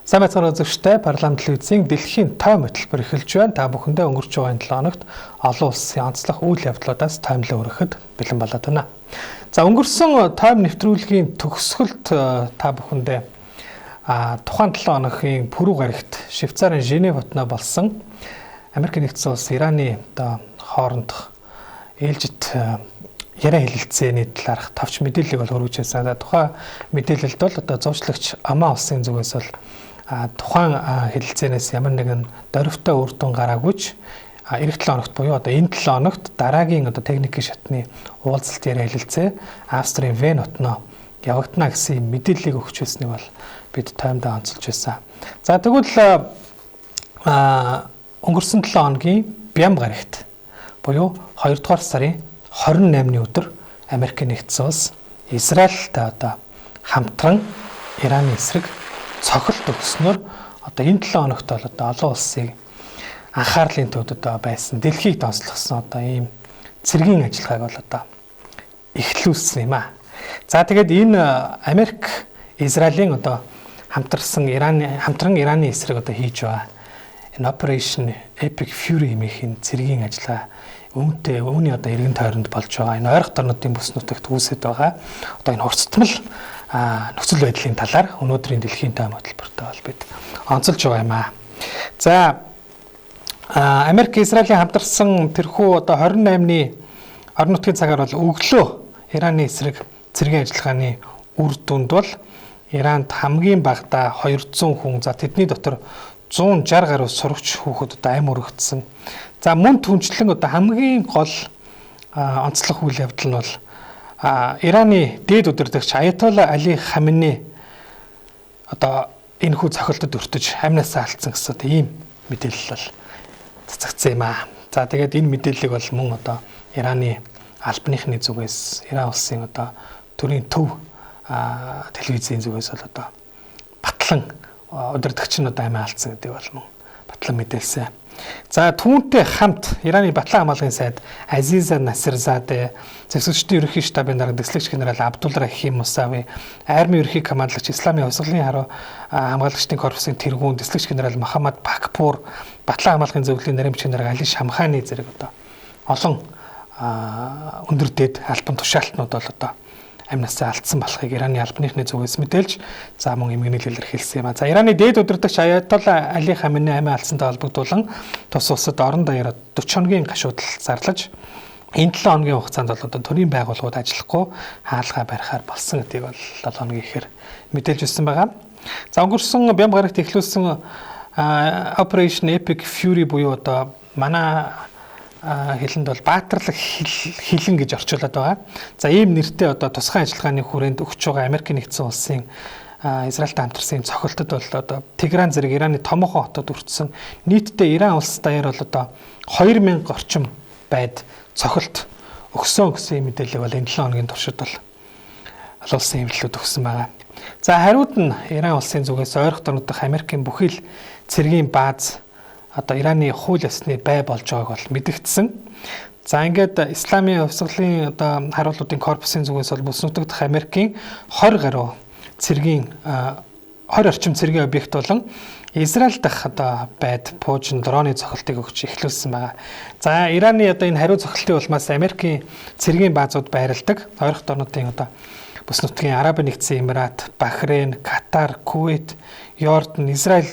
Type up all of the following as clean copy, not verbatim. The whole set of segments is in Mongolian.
Сайн байцгаана үзэгчдээ, парламент телевизийн дэлхийн тойм хөтөлбөр эхэлж байна. Та бүхэндээ өнгөрч байгаа энэ 7 хоногт олон улсын онцлог үйл явдлуудаас тоймлон өргөхөд бэлэн болоод байна. За, өнгөрсөн тойм нэвтрүүлгийн төгсгөлд та бүхэндээ тухайн 7 хоногийн пүрэв гарагт Швейцарын Женев хотноо болсон Америк нэгдсэн улс Ираны одоо хоорондох ээлжит яриа хэлэлцээний талаарх товч мэдээллийг бол өргөж байсан. Тухайн мэдээлэлд бол одоо зуучлагч Оман улсын зүгээс бол тухайн хэлэлцээнээс ямар нэгэн дөрвтэй үр дүн гараагүй ч ирэх 7 хоногт буюу одоо энэ 7 хоногт дараагийн одоо техникийн шатны уулзалт яриа хэлэлцээ Австрийн Вен хотноо явагдана гэсэн мэдээллийг өгч байсныг бол бид таймдаа онцолж байсан. За, тэгвэл өнгөрсөн 7 хоногийн Бям гарагт буюу 2 дугаар сарын 28-ны өдөр Америк нэгдсэн улс Израильтай одоо хамтран Ираны эсрэг цохилт өгснөөр одоо энэ 7 хоногт бол одоо олон улсын анхаарлын төвд одоо байсан, дэлхийг донслогсон одоо ийм цэргийн ажиллагааг бол одоо эхлүүлсэн юм а. За, тэгээд энэ Америк Израилийн одоо хамтарсан Ираны хамтран Ираны эсрэг одоо хийж байгаа энэ Operation Epic Fury хэмээх энэ цэргийн ажиллагаа үүнтэй үүний одоо эргэн тойронд болж байгаа энэ ойрох орнуудын бүс нутагт үүсэт байгаа одоо энэ хурцтмал нөхцөл байдлын талаар өнөөдрийн дэлхийн тойм хөтөлбөртөө бол бид онцолж байгаа юм аа. За, Америк Израилийн хамтарсан тэрхүү одоо 28-ны орон нутгийн цагаар бол өглөө Ираны эсрэг цэргийн ажиллагааны үр дүнд бол Иранд хамгийн багадаа 200 хүн, за тэдний дотор 160 гаруй сурагч хүүхэд одоо амь өргөцсөн. За, мөн түнчлэн одоо хамгийн гол онцлог үйл явдал нь бол Ираны дээд удирдагч Аятолла Али Хамини одоо энэхүү цохилтод өртөж амнасаа алдсан гэсэн одоо ийм мэдээлэл бол цацагдсан юм аа. За, тэгээд энэ мэдээллийг бол мөн одоо Ираны албаныхны зүгээс, Иран улсын одоо төрийн төв телевизийн зүгээс бол одоо батлан удирдагч нь одоо амиа алдсан гэдэг бол мөн батлан мэдээлсэн. За, түүнтэй хамт Ираны Батлан хамгаалгын сайд Азиза Насирзаде, зэвсэгчдийн ерөнхий штабын дарга дэслэгч генерал Абдулрахим Мусави, армийн ерөнхий командлагч Исламын хувьсгалын харуу хамгаалагчдын корпусын тэргүүн дэслэгч генерал Мохаммад Пакпур, Батлан хамгаалгын зөвлөлийн наримч генерал Али Шамханы зэрэг одоо олон өндөр дээд албан тушаалтнууд бол одоо амнасаа алдсан болохыг Ираны албаныхны зүгээс мэдээлж, за мөн эмгэнэл илэрхийлсэн юм а. За, Ираны дээд удирдагч Аятолла Али Хамини амиа алдсантай холбогдуулан тус улсад орон даяар 40 хоногийн гашуудал зарлаж энэ 7 хоногийн хугацаанд бол одоо төрийн байгууллагууд ажиллахгүй хаалгаа барихаар болсон гэдгийг бол 7 хоногийн ихээр мэдээлж ирсэн байгаа. За, өнгөрсөн Бям гарагт эхлүүлсэн Operation Epic Fury буюу одоо манай хэлэнд бол баатарлаг хилэн гэж орчуулад байгаа. За, ийм нэртэй одоо тусгай ажиллагааны хүрээнд өгч байгаа Америк нэгдсэн улсын Израильтай хамтарсан цохилтод бол одоо Тегеран зэрэг Ираны томоохон хотод өртсөн. Нийтдээ Иран улс даяар бол одоо 2000 орчим байд цохилт өгсөн гэсэн мэдээллийг бол энэ 7 хоногийн туршид бол олон улсын хэвлэлүүд өгсөн байгаа. За, хариуд нь Иран улсын зүгээс ойрох орнууд дахь Америкийн бүхий л цэргийн бааз одоо Ираны хууль ёсны бай болж байгааг бол мэдэгдсэн. За, ингээд Исламын хувьсгалын одоо харуулуудын корпусын зүгээс бол бүс нутаг дахь Америкийн 20 гаруй цэргийн 20 орчим цэргийн объект болон Израиль дахь одоо байд пуужин дроны цохилтыг өгч эхлүүлсэн байгаа. За, Ираны одоо энэ хариу цохилтын улмаас Америкийн цэргийн баазууд байрладаг ойрох орнуудын одоо бүс нутгийн Арабын нэгдсэн Эмират, Бахрейн, Катар, Кувейт, Йордан, Израиль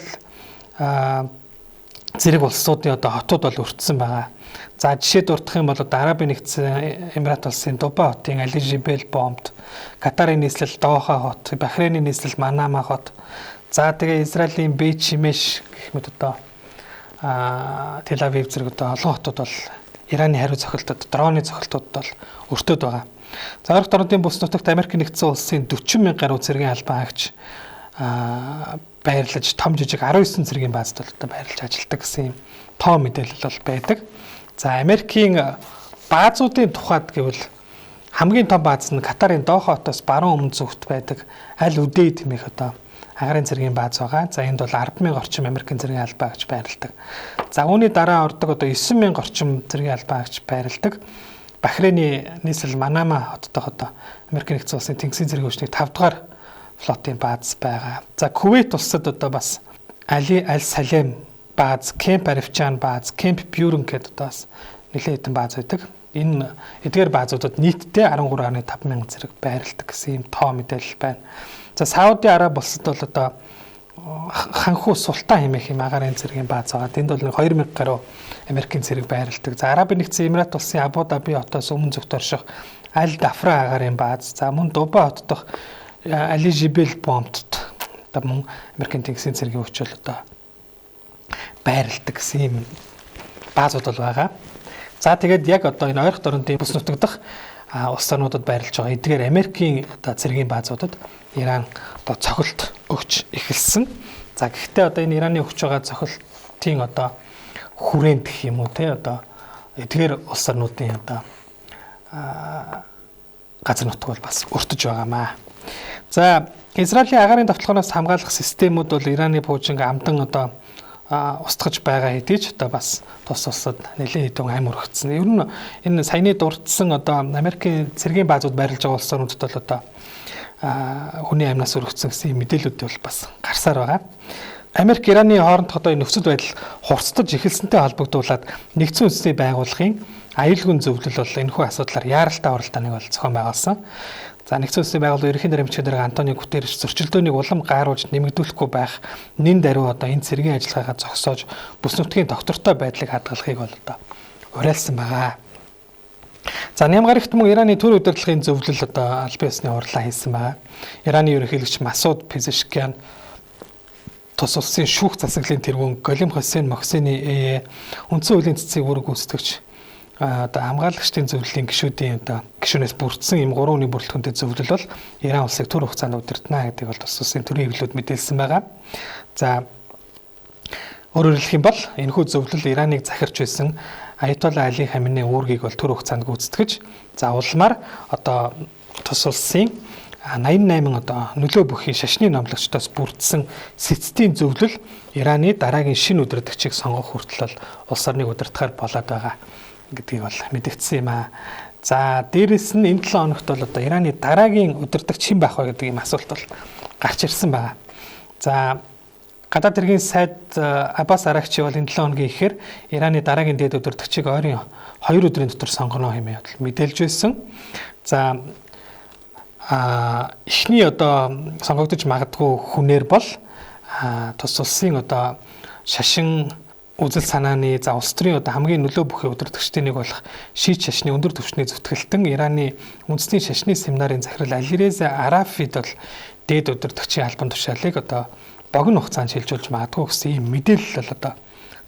зэрэг улсуудын одоо хотууд бол өртсөн байгаа. За, жишээ дурдах юм бол одоо Арабын нэгдсэн Эмират улсын Дубай хотын Али Жибел бомбд, Катарын нийслэл Доха хот, Бахрейны нийслэл Манама хот. За, тэгээ Израилийн Бейт Шимеш гэх мэт одоо Тел Авив зэрэг одоо олон хотууд бол Ираны хариу цохилтод, дроны цохилтууд бол өртөөд байгаа. За, ойрох орнуудын бүс нутагт Америк нэгдсэн улсын 40 мянга гаруй цэргийн албан хаагч байрлаж, том жижиг 19 цэргийн баазд бол одоо байрлаж ажилладаг гэсэн юм тоо мэдээлэл бол байдаг. За, Америкийн баазуудын тухайд гэвэл хамгийн том бааз нь Катарын Доха хотоос баруун өмнө зүгт байдаг Аль Үдейд хэмээх одоо агарын цэргийн бааз байгаа. За, энд бол 10,000 орчим Америкийн цэргийн албан хаагч байрладаг. За, үүний дараа ордог одоо 9,000 орчим цэргийн албан хаагч байрладаг. Бахрейны нийслэл Манама хот дахь одоо Америкийн нэгдсэн улсын тэнгисийн цэргийн хүчний 5 дугаар флотын бааз байгаа. За Кувейт улсад одоо бас Али Аль Салем бааз, Кемп Арифчан бааз, Кемп Бюрен гэдэг одоо бас нэлээд хэдэн бааз байдаг. Энэ эдгээр баазуудад нийтдээ 13.5 мянган зэрэг байрладаг гэсэн ийм тоо мэдээлэл байна. За Сауди Араб улсад бол одоо Ханхүү Султан хэмээх юм агаарын цэргийн бааз байгаа. Тэнд бол 2000 гаруй Америкийн цэрэг байрладаг. За Арабын Нэгдсэн Эмират улсын Абу Даби хотоос өмнө зүгт орших Аль Дафра агаарын бааз. За мөн Дубай хот дахь Али Жибел бомбт одоо мөн Америкийн тэнгисийн цэргийн хүч бол одоо байрладаг гэсэн ийм баазууд бол байгаа. За тэгээд яг одоо энэ ойрхон дорнодын бүс нутаг дахь улс орнуудад байрлаж байгаа эдгээр Америкийн одоо цэргийн баазуудад Иран одоо цохилт өгч эхэлсэн. За гэхдээ одоо энэ Ираны өгч байгаа цохилтын одоо хүрээнд гэх юм уу те одоо эдгээр улс орнуудын одоо газар нутаг бол бас өртөж байгаамаа. За Израилийн агаарын давталгаанаас хамгаалах системүүд бол Ираны пуужинг амдан одоо устгаж байгаа хэдий ч одоо бас тус улсад нэлээд хэдэн ам өргөцсөн. Ер нь энэ саяны дурдсан одоо Америкийн цэргийн баазууд байрлаж байгаа улс орнуудад бол одоо хүний амнаас өргөцсөн гэсэн мэдээлүүд бол бас гарсаар байгаа. Америк Ираны хоорондох одоо нөхцөл байдал хурцтаж эхэлсэнтэй холбогдуулаад Нэгдсэн Үндэсний байгууллагын аюулгүй зөвлөл бол энэхүү асуудлаар яаралтай уралдааныг бол зохион байгуулсан. За Нэгдсэн Үндэсний байгууллага ерөнхий дарамтчид Антонио Гутерреш зөрчилдөөнийг улам гааруулж нэмэгдүүлэхгүй байх нэн даруй одоо энэ цэргийн ажиллагаагаа зогсоож бүс нутгийн тогтвортой байдлыг хадгалахыг бол одоо уриалсан байгаа. За ням гарагт мөн Ираны төр удирдлагын зөвлөл одоо албан ёсны хурлаа хийсэн байгаа. Ираны ерөнхийлөгч Масуд Пезешкиан тус улсын шүүх засаглалын тэргүүн Голим Хосейн Мохсени үндсэн хуулийн цэцгийг үүрэг гүйцэтгэгч одоо хамгаалагчдын зөвлөлийн гишүүдийн одоо гишүүнээс бүрдсэн ийм 3 хүний бүрэлдэхүүнтэй зөвлөл бол Иран улсыг төр хугацаанд удирдана гэдгийг бол тус улсын төрийн хэвлэлүүд мэдээлсэн байгаа. За өөрөөр хэлэх юм бол энэхүү зөвлөл Ираныг захирч байсан Аятолла Али Хаминийн үүргийг бол төр хугацаанд гүйцэтгэж за улмаар одоо тус улсын 88 одоо нөлөө бүхий шашны номлогчдоос бүрдсэн сэцдийн зөвлөл Ираны дараагийн шинэ удирдагчийг сонгох хүртэл бол улс орныг удирдахаар болоод байгаа гэдгийг бол мэдэгдсэн юм аа. За дээрэс нь энэ 7 хоногт бол одоо Ираны дараагийн удирдагч хэн байх вэ гэдэг ийм асуулт бол гарч ирсэн байгаа. За гадаад хэргийн сайд Аббас Арагчи бол энэ 7 хоногийн ихээр Ираны дараагийн дээд удирдагчийг ойрын 2 өдрийн дотор сонгоно хэмээн мэдээлж байсан. За эхний одоо сонгогдож магадгүй хүнээр бол тус улсын одоо шашин үзэл санааны за улс төрийн одоо хамгийн нөлөө бүхий удирдагчдын нэг болох шийд шашны өндөр түвшний зүтгэлтэн Ираны үндэсний шашны семинарын захирал Алиреза Арафид бол дээд удирдагчийн албан тушаалыг одоо богино хугацаанд шилжүүлж магадгүй гэсэн ийм мэдээлэл бол одоо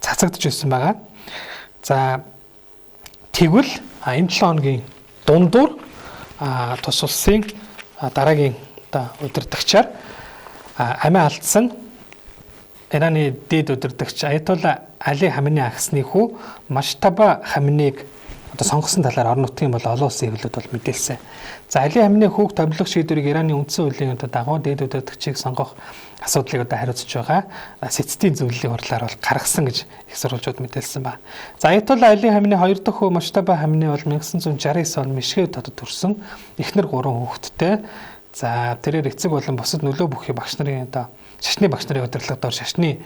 цацагдж байсан байгаа. За тэгвэл энэ 7 хоногийн дундуур тус улсын дараагийн одоо удирдагчаар амиа алдсан Ираны дээд удирдагч Аятолла Али Хамини агсны хүү Мажтаба Хаминыг одоо сонгосон талаар орон нутгийн бол олон улсын хэвлэлүүд бол мэдээлсэн. За Али Хамины хүүг томилох шийдвэрийг Ираны үндсэн хуулийн одоо дагуу дээд удирдагчийг сонгох асуудлыг одоо хариуцж байгаа сэцдийн зөвлөлийн хурлаар бол гаргасан гэж их сурвалжууд мэдээлсэн ба. За Аятолла Али Хамины хоёр дахь хүү Мажтаба Хамини бол 1969 он Мишгэ хотод төрсөн эхнэр 3 хүүхэдтэй. За тэрээр эцэг болон бусад нөлөө бүхий багш нарын одоо шашны багш нарын удирдлага дор шашны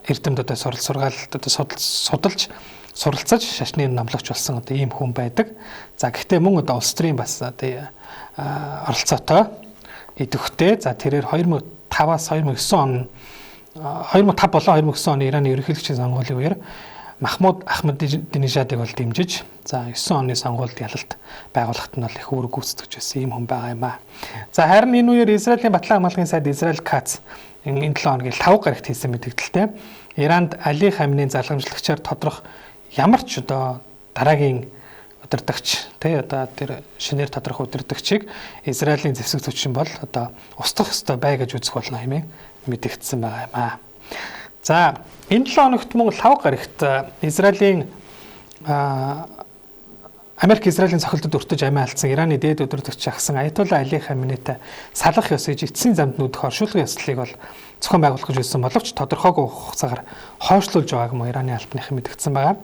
эрдэмт одоо сурал сургаалт одоо судалж суралцаж шашны номлогч болсон одоо ийм хүн байдаг. За гэхдээ мөн одоо улс төрийн бас одоо оролцоотой идэвхтэй. За тэрээр 2005-аас 2009 он 2005 болон 2009 оны Ираны ерөнхийлөгчийн сонгуулийн үеэр Махмуд Ахмадинежадыг бол дэмжиж за 9 оны сонгуульд ялалт байгуулахад нь бол их үүрэг гүйцэтгэж байсан ийм хүн байгаа юм аа. За харин энэ үеэр Израилийн батлан хамгаалгын сайд Израиль Кац энэ 7 хоногийн 5 гарагт хийсэн мэдээлэлтэй Иранд Али Хаминийн залгамжлагчаар тодрох ямар ч одоо дараагийн удирдагч тий одоо тэр шинээр тодрох удирдагчийг Израилийн зэвсэг зүйчин бол одоо устгах ёстой бай гэж үзэх болно хэмээн мэдэгдсэн байгаа юм аа. За энэ 7 хоногт мөн лав гарагт Израилийн Америк Израилийн цохилтод өртөж амиа алдсан Ираны дээд удирдагч агсан Аятолла Али Хаминетай салах ёс гэж эцсийн замд нүүдэх оршуулгын ёслолыг бол зохион байгуулах гэж байсан боловч тодорхойгүй хугацаагаар хойшлуулж байгааг мөн Ираны албаныхан мэдгдсэн байгаа.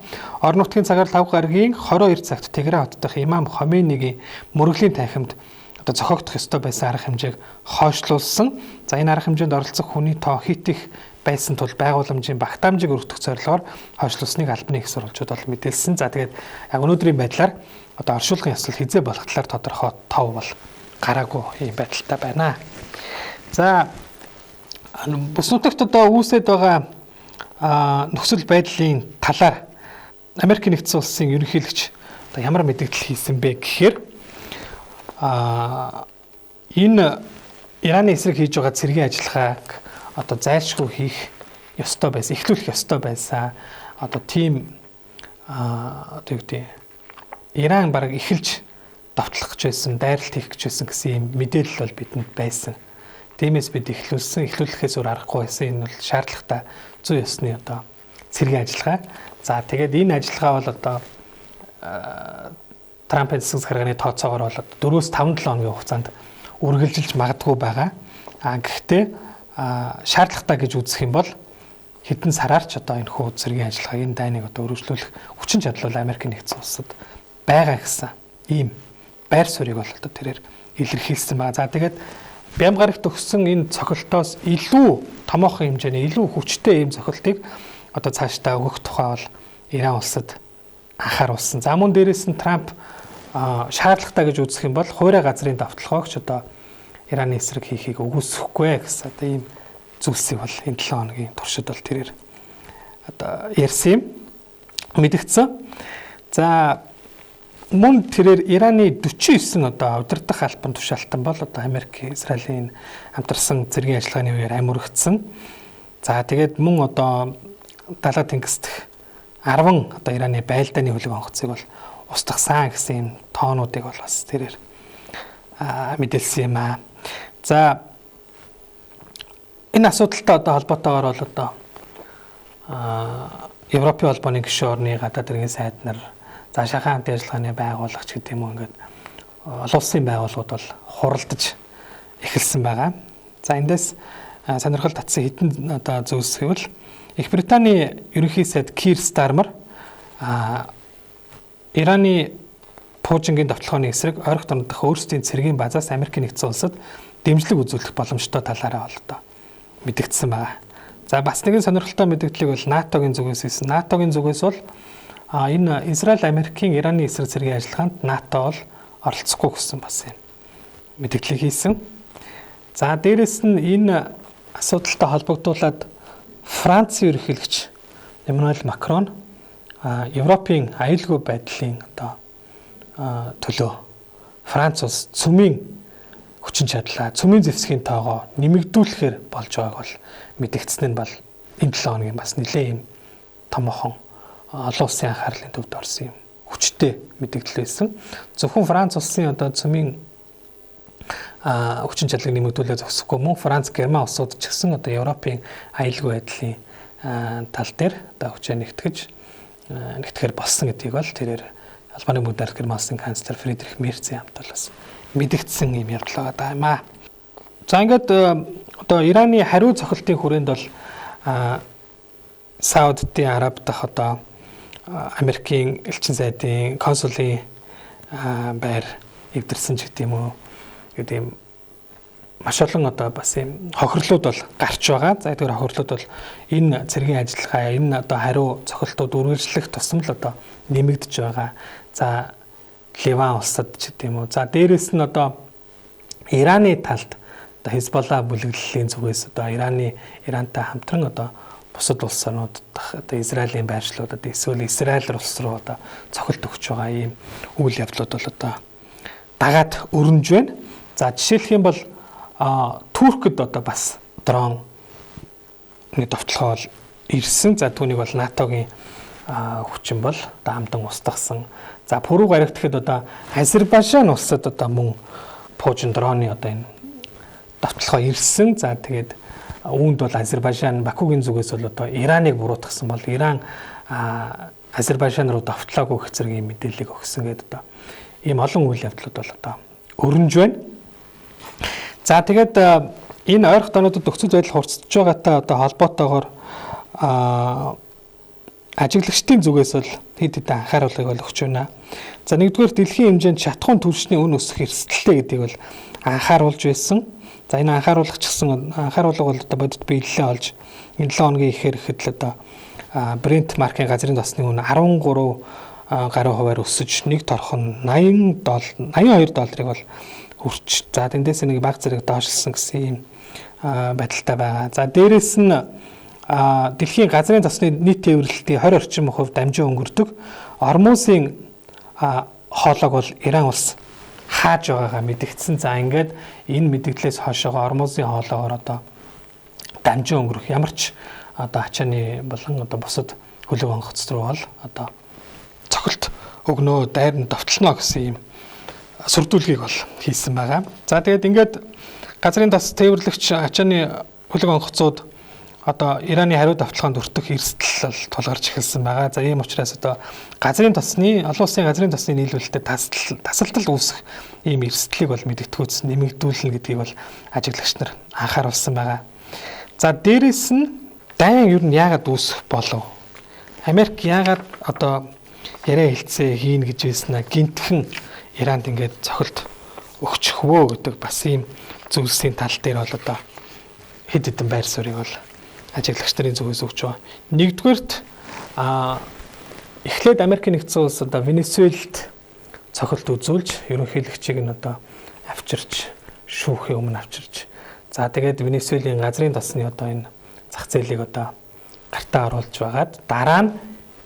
Орон нутгийн цагаар 5 гарагийн 22 цагт Тегеран хот дахь Имам Хомейнигийн мөргөлийн танхимд одоо зохиогдох ёстой байсан арга хэмжээг хойшлуулсан. За энэ арга хэмжээнд оролцох хүний тоо хит их байсан тул байгууламжийн багтаамжийг өргөдөх зорилгоор хойшлуулсныг албаны их сурвалжууд бол мэдээлсэн. За тэгээд яг өнөөдрийн байдлаар одоо оршуулгын ёслол хизээ болох талаар тодорхой тов бол гараагүй юм байдалтай байна. За бүс нутагт одоо үүсээд байгаа нөхцөл байдлын талаар Америк нэгдсэн улсын ерөнхийлөгч одоо ямар мэдээлэл хийсэн бэ гэхээр энэ Ираны эсрэг хийж байгаа цэргийн ажиллагааг одоо зайлшгүй хийх ёстой байсан, эхлүүлэх ёстой байсан. Одоо тийм одоо юу гэдэг Иран бараг эхэлж довтлох гэж байсан, дайралт хийх гэж байсан гэсэн юм мэдээлэл бол бидэнд байсан. Тиймээс бид эхлүүлсэн, эхлүүлэхээс өөр аргагүй байсан. Энэ бол шаардлагатай зүй ёсны одоо цэргийн ажиллагаа. За тэгээд энэ ажиллагаа бол одоо Трампын засаг захиргааны тооцоогоор бол 4-5 7 хоногийн хугацаанд үргэлжилж магадгүй байгаа. Гэхдээ шаардлагатай гэж үзэх юм бол хэдэн сараар ч одоо энэ хүү цэргийн ажиллагааг энэ дайныг одоо өргөжлүүлэх хүчин чадал бол Америк нэгдсэн улсад байгаа гэсэн ийм байр суурийг бол одоо тэрээр илэрхийлсэн байгаа. За тэгээд Бям гарагт өгсөн энэ цохилтоос илүү томоохон хэмжээний илүү хүчтэй ийм цохилтыг одоо цаашдаа өгөх тухай бол Иран улсад анхааруулсан. За мөн дээрээс нь Трамп шаардлагатай гэж үзэх юм бол хуурай газрын давталгааг ч одоо Ираны эсрэг хийхийг үгүйсэхгүй гэсэн одоо ийм зүйлсийг бол энэ 7 хоногийн туршид бол тэрээр одоо ярьсан юм мэдгдсэн. За мөн тэрээр Ираны 49 одоо удирдах албан тушаалтан бол одоо Америк, Израилийн хамтарсан цэргийн ажиллагааны үеэр амь өргөцсөн. За тэгээд мөн одоо далай тэнгис дэх 10 одоо Ираны байлдааны хөлөг онгоцыг бол устгасан гэсэн юм тоонуудыг бол бас тэрээр мэдээлсэн юм аа. За энэ асуудалтай одоо холбоотойгоор бол одоо Европын холбооны гишүүн орны гадаад хэргийн сайд нар, за Шанхай хамтын ажиллагааны байгуулагч гэдэг юм уу ингээд олон улсын байгууллагууд бол хуралдаж эхэлсэн байгаа. За эндээс сонирхол татсан хэдэн одоо зүйлс гэвэл Их Британий ерөнхий сайд Кир Стармер Ираны пуужингийн довтлогооны эсрэг ойрох дах өөрсдийн цэргийн базаас Америк нэгдсэн улсад дэмжлэг үзүүлэх боломжтой талаараа бол одоо мэдэгдсэн байгаа. За бас нэгэн сонирхолтой мэдээллийг бол НАТО-гийн зүгээс хийсэн. НАТО-гийн зүгээс бол энэ Израиль, Америкийн Ираны эсрэг цэргийн ажиллагаанд НАТО бол оролцохгүй гэсэн бас юм мэдээлэл хийсэн. За дээрэс нь энэ асуудалтай холбогдуулаад Францын ерөнхийлөгч Эммануэль Макрон Европын аюулгүй байдлын одоо төлөө Франц улс цөмийн хүчин чадлаа, цөмийн зэвсгийн тоогоо нэмэгдүүлэхээр болж байгааг бол мэдэгдсэн нь бол энэ 7 хоногийн бас нэлээд юм томоохон олон улсын анхаарлын төвд орсон юм хүчтэй мэдэгдэл байсан. Зөвхөн Франц улсын одоо цөмийн хүчин чадлыг нэмэгдүүлээ зогсохгүй мөн Франц, Герман улсууд ч гэсэн одоо Европын аюулгүй байдлын тал дээр одоо хүчээ нэгтгэхэр болсон гэдгийг бол тэрээр Албаны бүгд найрамдах Герман улсын канцлер Фридрих Мерцийн хамт бол бас мэдэгдсэн юм явдал байгаа юм аа. За ингээд одоо Ираны хариу цохилтын хүрээнд бол Саудын Араб дахь одоо Америкийн элчин сайдын консулын байр эвдэрсэн ч гэдэг юм уу гэдэг юм маш олон одоо бас юм хохирлууд бол гарч байгаа. За тэр хохирлууд бол энэ цэргийн ажиллагаа, энэ одоо хариу цохилтууд үргэлжлэх тусам л одоо нэмэгдэж байгаа. За Ливан улсад ч гэдэг юм уу. За дээрэс нь одоо Ираны талд одоо Хезболла бүлэглэлийн зүгээс одоо Ирантай хамтран одоо бусад улсууд дахь одоо Израилийн байршлуудад эсвэл Израиль улс руу одоо цохилт өгч байгаа ийм үйл явдлууд бол одоо дагаад өрнөж байна. За жишээлх юм бол Туркд одоо бас дрон нэг довтлогоо бол ирсэн. За түүнийг бол НАТО-гийн хүчин бол одоо амдан устгасан. За пүрэв гарагт гэхэд одоо Азербайджан улсад одоо мөн пуужин дроны одоо энэ довтлогоо ирсэн. За тэгээд үүнд бол Азербайджан Бакугийн зүгээс бол одоо Ираныг буруутгасан бол Иран Азербайджан руу довтлоогүй гэх зэрэг ийм мэдээллийг өгсөн гэдэг одоо ийм олон үйл явдлууд бол одоо өрнөж байна. За тэгээд энэ ойрох донуудад нөхцөл байдал хурцдж байгаатай одоо холбоотойгоор ажиглагчдын зүгээс бол хэд хэдэн анхааруулгыг бол өгч байна. За нэгдүгээр дэлхийн хэмжээнд шатахуун түвшний үн өсөх эрсдэлтэй гэдгийг бол анхааруулж байсан. За энэ анхааруулгач гэсэн анхааруулга бол одоо бодит биелэлээ олж энэ 7 хоногийн ихээр ихэд л одоо Brent маркийн газрын тосны үн 13 гаруй хувиар өсөж нэг торхон 80 доллар 82 долларыг бол хүрч за тэндээс нэг баг зэрэг доошлсон гэсэн ийм байдалтай байгаа. За дээрэс нь дэлхийн газрын тосны нийт тээвэрлэлтийн 20 орчим хувь дамжин өнгөрдөг. Ормузын хоолойг бол Иран улс хааж байгаагаа мэдэгдсэн. За ингээд энэ мэдэгдлээс хойшоогоо Ормузын хоолоогоор одоо дамжин өнгөрөх ямар ч одоо ачааны болон одоо бусад хөлөг онгоц руу бол одоо цохилт өгнөө, дайрн довтлоно гэсэн ийм сүрдүүлгийг бол хийсэн байгаа. За тэгээд ингээд газрын тос тээвэрлэгч ачааны хөлөг онгоцууд одоо Ираны хариу давталгаанд өртөх эрсдэл бол тулгарч эхэлсэн байгаа. За ийм учраас одоо газрын тосны олон улсын газрын тосны нийлүүлэлтэд тасалдал үүсэх ийм эрсдлийг бол мэдэгдэхүйц нэмэгдүүлнэ гэдгийг бол ажиглагч нар анхааруулсан байгаа. За дээрэс нь дайн ер нь яагаад үүсэх болов? Америк яагаад одоо яриа хэлцээ хийнэ гэж байсан аа гинтхэн Иранд ингээд цохилт өгчих вөө гэдэг бас ийм зүйлсийн тал дээр бол одоо хэд хэдэн байр суурийг бол ажиглагч нарын зүгээс өгч байгаа. Нэгдүгээрт эхлээд Америкийн нэгдсэн улс одоо Венесуэлд цохилт үзүүлж ерөнхийлөгчийг нь одоо авчирч шүүхийн өмнө авчирч за тэгээд Венесуэлийн газрын тосны одоо энэ зах зээлийг одоо гартаа оруулж байгаад дараа нь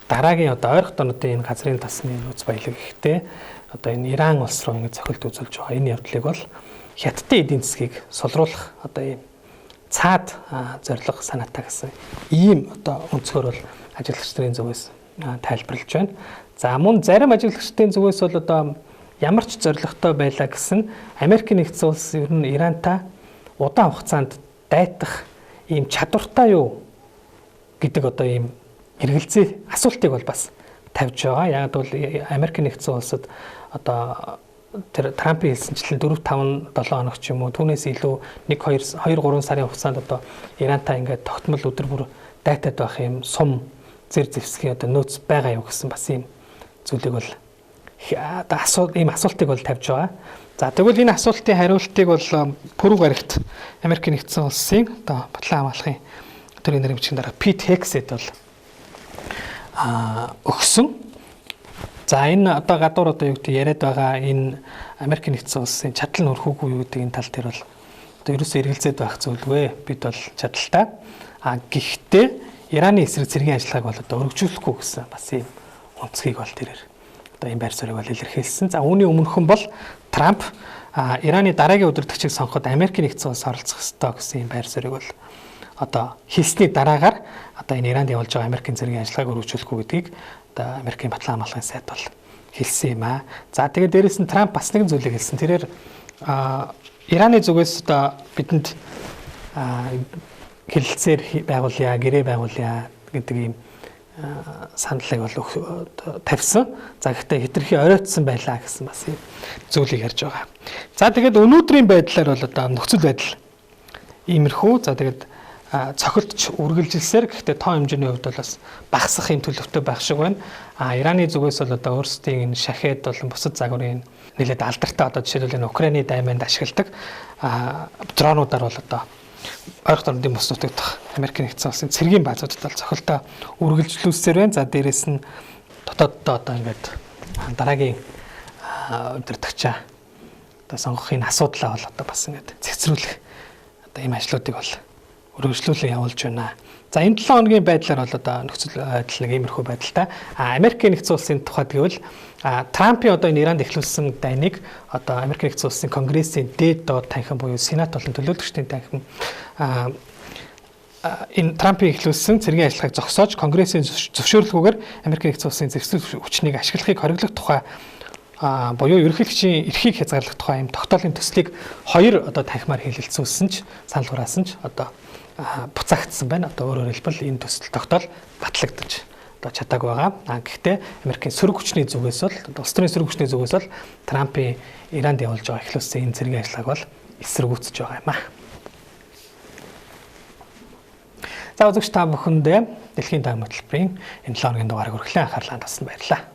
дараагийн одоо ойрхон донотын энэ газрын тосны нөөц баялаг ихтэй одоо энэ Иран улс руу ингэ цохилт үзүүлж байгаа энэ явдлыг бол Хятадын эдийн засгийг сулруулах одоо ийм цаад зорилго санаатай гэсэн ийм одоо өнцгөр бол ажиглагч нарын зүгээс тайлбарлаж байна. За мөн зарим ажиглагчдын зүгээс бол одоо ямар ч зорилготой байлаа гэсэн Америкийн нэгдсэн улс ер нь Ирантай удаан хугацаанд дайтах ийм чадвартай юу гэдэг одоо ийм эргэлзээ асуултыг бол бас тавьж байгаа. Яг бол Америкийн нэгдсэн улсад одоо тэр Трампын хэлсэнчлэн 4 5 7 хоног ч юм уу түүнээс илүү 1 2 2 3 сарын хугацаанд одоо Ирантай ингээд тогтмол өдөр бүр дайтаад байх юм сум зэр зэвсгийн одоо нөөц байгаа юу гэсэн бас ийм зүйлийг бол одоо ийм асуултыг бол тавьж байгаа. За тэгвэл энэ асуултын хариултыг бол пүрэв гарагт Америкийн нэгдсэн улсын одоо батлан хамгаалахын төрийн нарын бичгийн дарга Пит Хегсет бол өгсөн. За энэ одоо гадуур одоо юу гэдэг яриад байгаа энэ Америкийн нэгдсэн улсын чадал нь өрхөөгүй юу гэдэг энэ тал дээр бол одоо ерөөсөө эргэлзээд байх зүйлгүй. Бид бол чадaltaй. А гэхдээ Ираны эсрэг цэргийн ажиллагааг бол одоо өргөжүүлэхгүй гэсэн бас ийм өнцгийг бол тэрээр одоо ийм байр суурийг бол илэрхийлсэн. За үүний өмнөхөн бол Трамп Ираны дараагийн удирдагчийг сонгоход Америкийн нэгдсэн улс оролцох ёстой гэсэн ийм байр суурийг бол одоо хэлсний дараагаар одоо энэ Иранд явуулж байгаа Америкийн цэргийн ажиллагааг өргөжүүлэхгүй гэдгийг одоо Америкийн батлан хамгаалахын сайд бол хэлсэн юм аа. За тэгээд дээрэс нь Трамп бас нэгэн зүйлийг хэлсэн. Тэрээр Ираны зүгээс одоо бидэнд хэлэлцээр байгуулъя, гэрээ байгуулъя гэдэг ийм саналыг бол тавьсан. За гэхдээ хэтэрхий оройтсан байлаа гэсэн бас ийм зүйлийг ярьж байгаа. За тэгээд өнөөдрийн байдлаар бол одоо нөхцөл байдал иймэрхүү. За тэгээд цохилтч үргэлжилсээр гэхдээ тоо хэмжээний хувьд бол бас багасах юм төлөвтэй байх шиг байна. А Ираны зүгээс бол одоо өөрсдийн энэ шахед болон бусад загварын нэлээд алдартай одоо жишээлбэл энэ Украины дайманд ашигладаг дронуудаар бол одоо ойрхон дорнодын бус нутагдах Америкийн нэгдсэн улсын цэргийн баазуудад бол цохилтоо үргэлжлүүлсээр байна. За дээрэс нь дотооддоо одоо ингээд дараагийн удирдагчаа одоо сонгохын асуудлаа бол одоо бас ингээд цэгцрүүлэх одоо ийм ажлуудыг бол өргөжлүүлэн явуулж байна. За энэ 7 хоногийн байдлаар бол одоо нөхцөл байдал нэг иймэрхүү байдалтай. А Америкийн нэгдсэн улсын тухайд гэвэл Трампын одоо энэ Иранд эхлүүлсэн дайныг одоо Америкийн нэгдсэн улсын Конгрессийн дээд доод танхим буюу Сенат болон төлөөлөгчдийн танхим энэ Трампын эхлүүлсэн цэргийн ажиллагааг зогсоож Конгрессийн зөвшөөрлгүйгээр Америкийн нэгдсэн улсын зэвсэг хүчнийг ашиглахыг хориглох тухай буюу ерөнхийлөгчийн эрхийг хязгаарлах тухай ийм тогтоолын төслийг хоёр одоо танхимаар хэлэлцүүлсэн ч санал хураасан ч одоо буцаагдсан байна. Одоо өөрөөр хэлбэл энэ төсөл тогтоол батлагдаж одоо чадаагүй байгаа. Гэхдээ Америкийн сөрөг хүчний зүгээс бол улс төрийн сөрөг хүчний зүгээс бол Трампын Иранд явуулж байгаа эхлүүлсэн энэ цэргийн ажиллагааг бол эсэргүүцэж байгаа юм аа. За үзэгч та бүхэндээ Дэлхийн тайван хөтөлбөрийн энэ 7 хоногийн дугаарыг хүргэлээ. Анхаарлаа хандуулсанд баярлалаа.